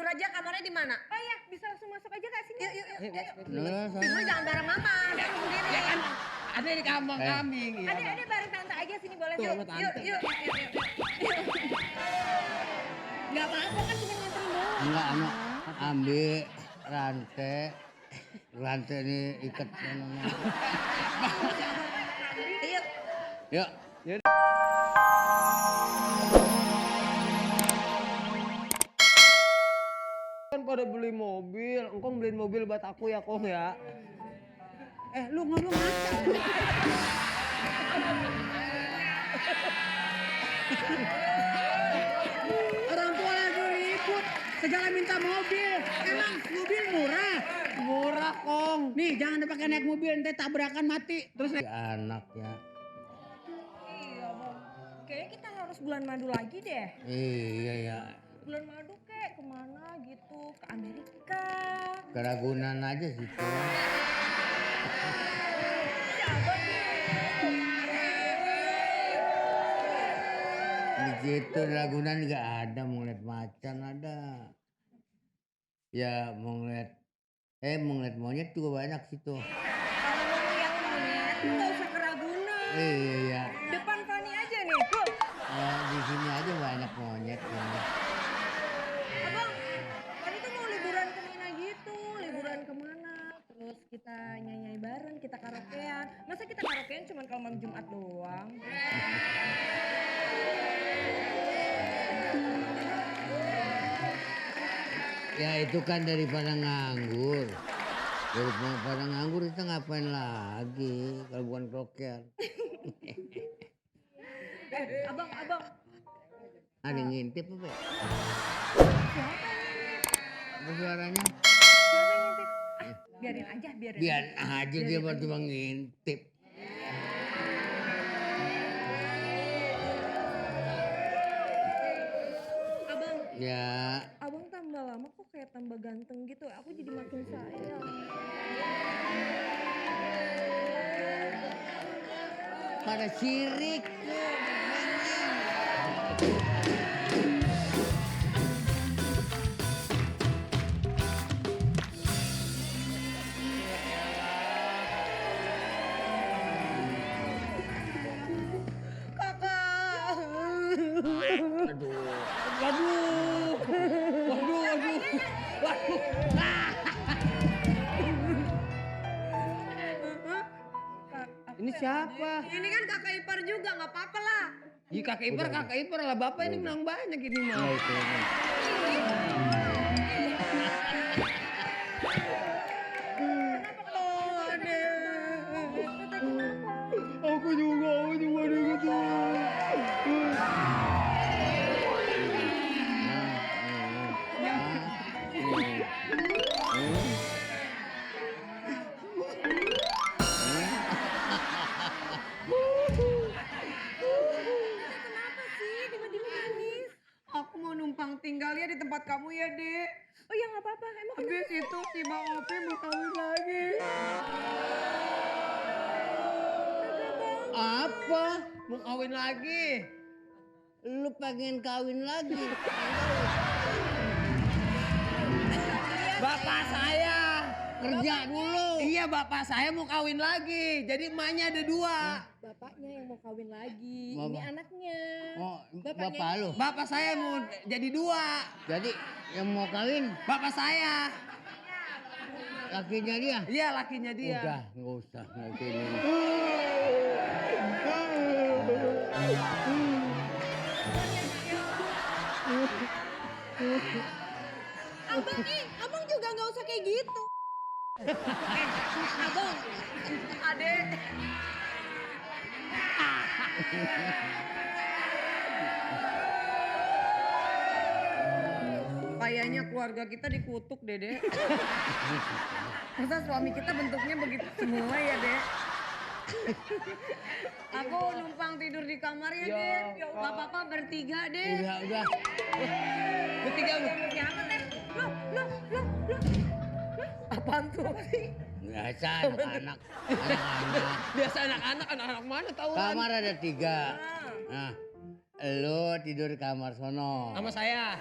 aja kamarnya di mana? Oh iya, bisa langsung masuk aja Kak sini. Yuk. Nah, Jangan bareng mama, bareng sendiri. Ya kan ada di kamar kambing. Ya, Ada bareng tante aja sini boleh. Tuh, Yuk. sama tante. Yuk. Gak apa-apa kan cuma nganterin doang. enggak anak ambil rantai ini ikat sana. Yuk. Yuk. Kan pada beli mobil, engkong beliin mobil buat aku ya Kong ya. Lu ngomong apa? Orang tua lagi ribut, segala minta mobil. Emang mobil murah? Murah Kong. Nih jangan dipakai naik mobil, nanti tabrakan mati. Terus Si anaknya. Iya Bang. Kayaknya kita harus bulan madu lagi deh. Iya ya. Bulan madu kek kemana gitu, ke Amerika. Ke Ragunan aja situ. Di situ Ragunan nggak ada, mau ngeliat macan ada. Ya mau ngeliat monyet juga banyak situ. Kalau mau lihat monyet, nggak usah ke Ragunan. Iya. Depan Fani aja nih. Tuh. Di sini aja banyak monyet ini. Abang, Fani tuh mau liburan kemana gitu, liburan kemana. Terus kita nyanyi bareng, kita karaokean. Masa kita karaokean cuma kalau malam Jumat doang? Ya itu kan daripada nganggur. Daripada nganggur kita ngapain lagi kalau bukan krokel. Abang. Ada yang ngintip apa ya? Apa suaranya? Siapa yang ngintip? Biarin aja. Biar aja dia baru cuma ngintip. Abang, Ya abang tambah lama kok kayak tambah ganteng gitu. Aku jadi makin sayang. pada sirik. Ini siapa? Ini kan kakak ipar juga, nggak apa-apa lah. Iya kakak ipar lah. Bapak ini menang banyak ini mah. Nah, itu. Aku juga gitu. Kenapa sih tiba-tiba nangis? Aku mau numpang tinggal ya di tempat kamu ya, Dek. Oh ya nggak apa-apa. Emang Habis itu si Bang Opi mau kawin lagi. Apa? Mau kawin lagi? Lu pengen kawin lagi? Bapak saya Kerja dulu. Iya bapak saya mau kawin lagi. Jadi emaknya ada dua. bapaknya yang mau kawin lagi. Bapak. Ini anaknya. Oh, Bapaknya bapak lu. Bapak saya mau jadi dua. Jadi yang mau kawin Bapak saya. lakinya dia. Iya lakinya dia. Udah, nggak usah ini. Abang juga nggak usah kayak gitu. Abang, Adek. Kayaknya keluarga kita dikutuk, Dede. Masa suami kita bentuknya begitu semua ya, Dek? Aku numpang tidur di kamar ya, Dek. Gak apa-apa bertiga, Dek. Udah. Bertiga lu. Siapa teh? Loh. Apaan tuh? Biasa anak-anak. Biasa anak-anak mana tahu? Kamar ada 3. Nah, lu tidur di kamar sono. Sama saya.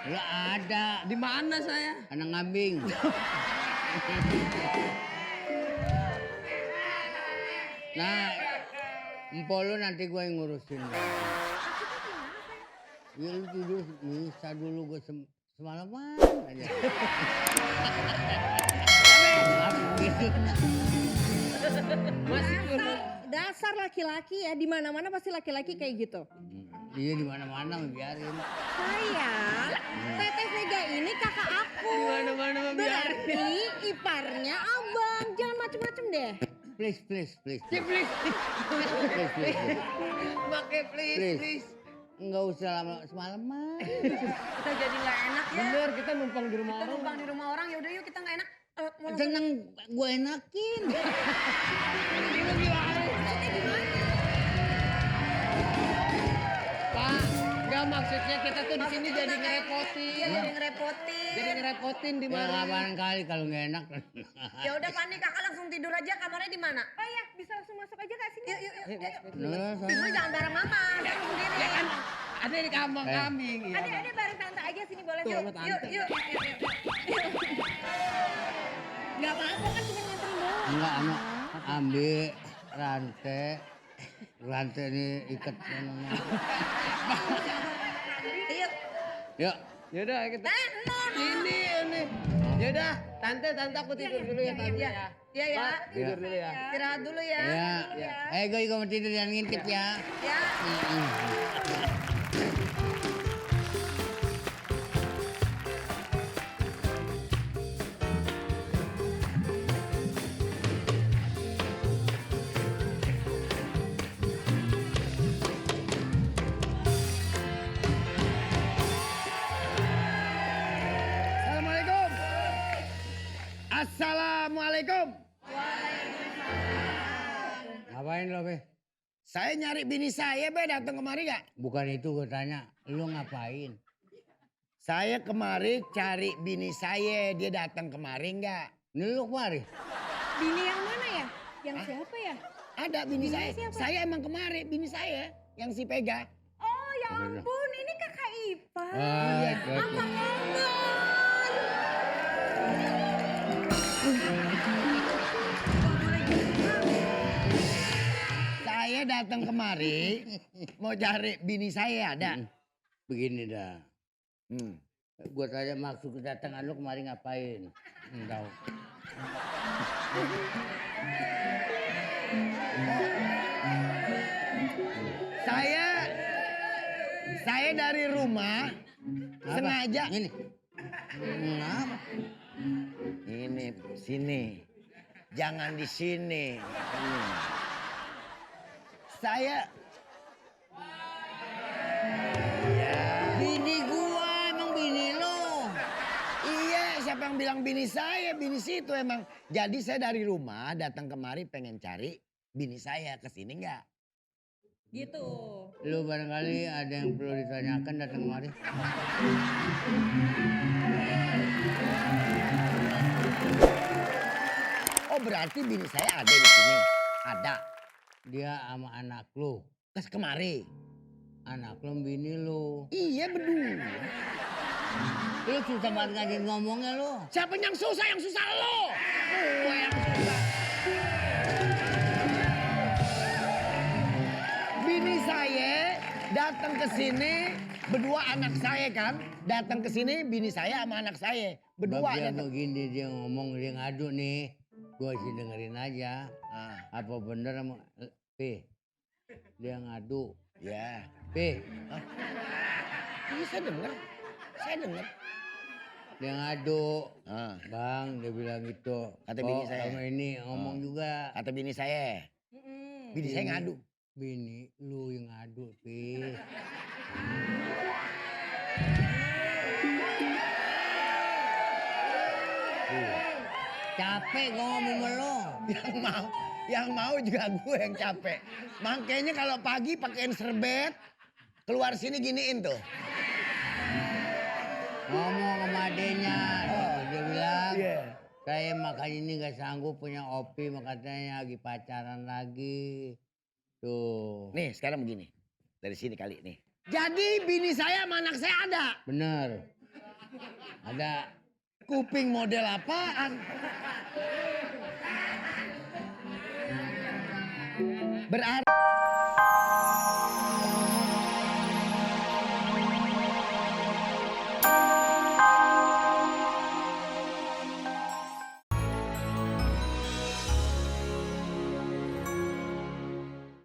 Lah ada. Di mana saya? Anak ngambing. Nah, empok lu nanti gue yang ngurusin. Ya lu tidur bisa dulu gue semalaman aja. Gitu. Masih Dasar laki-laki ya, di mana-mana pasti laki-laki kayak gitu. Iya di mana-mana biarin. Sayang, Teteh Vega ini kakak aku. di mana-mana mah biarin. Berarti iparnya abang. Jangan macem-macem deh. Please, please, please. Cik, please. Please, please. Pakai please, Please. please. Enggak usah lama semalaman. Kita jadi nggak enak ya. Bener, kita numpang di rumah Kita orang. numpang di rumah orang, yaudah yuk kita nggak enak. Tenang, gue enakin. Pak, enggak maksudnya kita tuh di sini jadi ngerepotin. Iya, jadi ngerepotin. Jadi ngerepotin di Ya mana? kapan kali kalau nggak enak. Ya udah Fani, kakak langsung tidur aja. Kamarnya di mana? Oh iya, bisa langsung masuk aja kak sini. Yuk, yuk, yuk. Nah, Tidur jangan bareng mama, bareng sendiri. Ya kan ada di kamar kambing. Ya, Ada bareng tante aja sini boleh. Tuh, Yuk, sama tante. yuk. Gak apa-apa kan cuma nganterin doang. Enggak, ambil rantai ini ikat. Yuk. Yuk. Yaudah kita. Non. Ini. Yaudah, tante aku tidur dulu ya tante ya. Iya ya. Pak, tidur dulu ya. Istirahat dulu ya. Ya. Gue juga mau tidur dan ngintip ya. Ya. Assalamualaikum. Assalamualaikum. Ngapain lo, Be? Saya nyari bini saya, Be, datang kemari gak? Bukan itu gue tanya. Lu ngapain? Saya kemari cari bini saya, dia datang kemari nggak? Ini lu kemari? Bini yang mana ya? Yang siapa ya? Ada bini saya. siapa? Saya emang kemari, bini saya yang si Pega. Oh ya ampun, ini kakak Ipa. Itu. Abang Abang. Saya datang kemari mau cari bini saya, ada. Begini dah. Hmm. Gue tanya maksud kedatangan lu kemari ngapain? Tahu. Saya dari rumah sengaja. Ini. Ngapa? Ini sini. Jangan di sini. Saya Bini gua, emang bini lo. iya, siapa yang bilang bini saya? Bini situ emang. Jadi saya dari rumah datang kemari pengen cari bini saya, ke sini enggak? Gitu. Lu barangkali ada yang perlu ditanyakan datang kemari. Oh, berarti bini saya ada di sini. Ada. Dia sama anak lu. Kes kemari. Anak lu bini lu. Iya berdua. Lu susah banget ngajin ngomongnya lu. Siapa yang susah? Yang susah lo. Gue yang susah. Bini saya datang ke sini berdua anak saya kan. Datang ke sini bini saya sama anak saya. Berdua Bab dia datang. begini dia ngomong dia ngadu nih. Gua sih dengerin aja. Ah, Apa bener sama P? Dia ngadu. ya. P, Iya saya dengar. Saya dengar. dia ngadu. Ah, Bang, dia bilang gitu. Kata bini saya. Sama ini ngomong juga. kata bini saya. Bini saya ngadu. Bini lu yang ngadu, P. Capek gua ngomong sama lo. Yang mau juga gue yang capek. Makanya kalau pagi pakein serbet, keluar sini giniin tuh. Ngomong sama adenya. Dia bilang, Iya. saya makanya ini gak sanggup punya opi. Makanya lagi pacaran lagi. Tuh. Nih sekarang begini. Dari sini kali nih. Jadi bini saya sama anak saya ada. Bener. Ada. Kuping model apaan? Berarti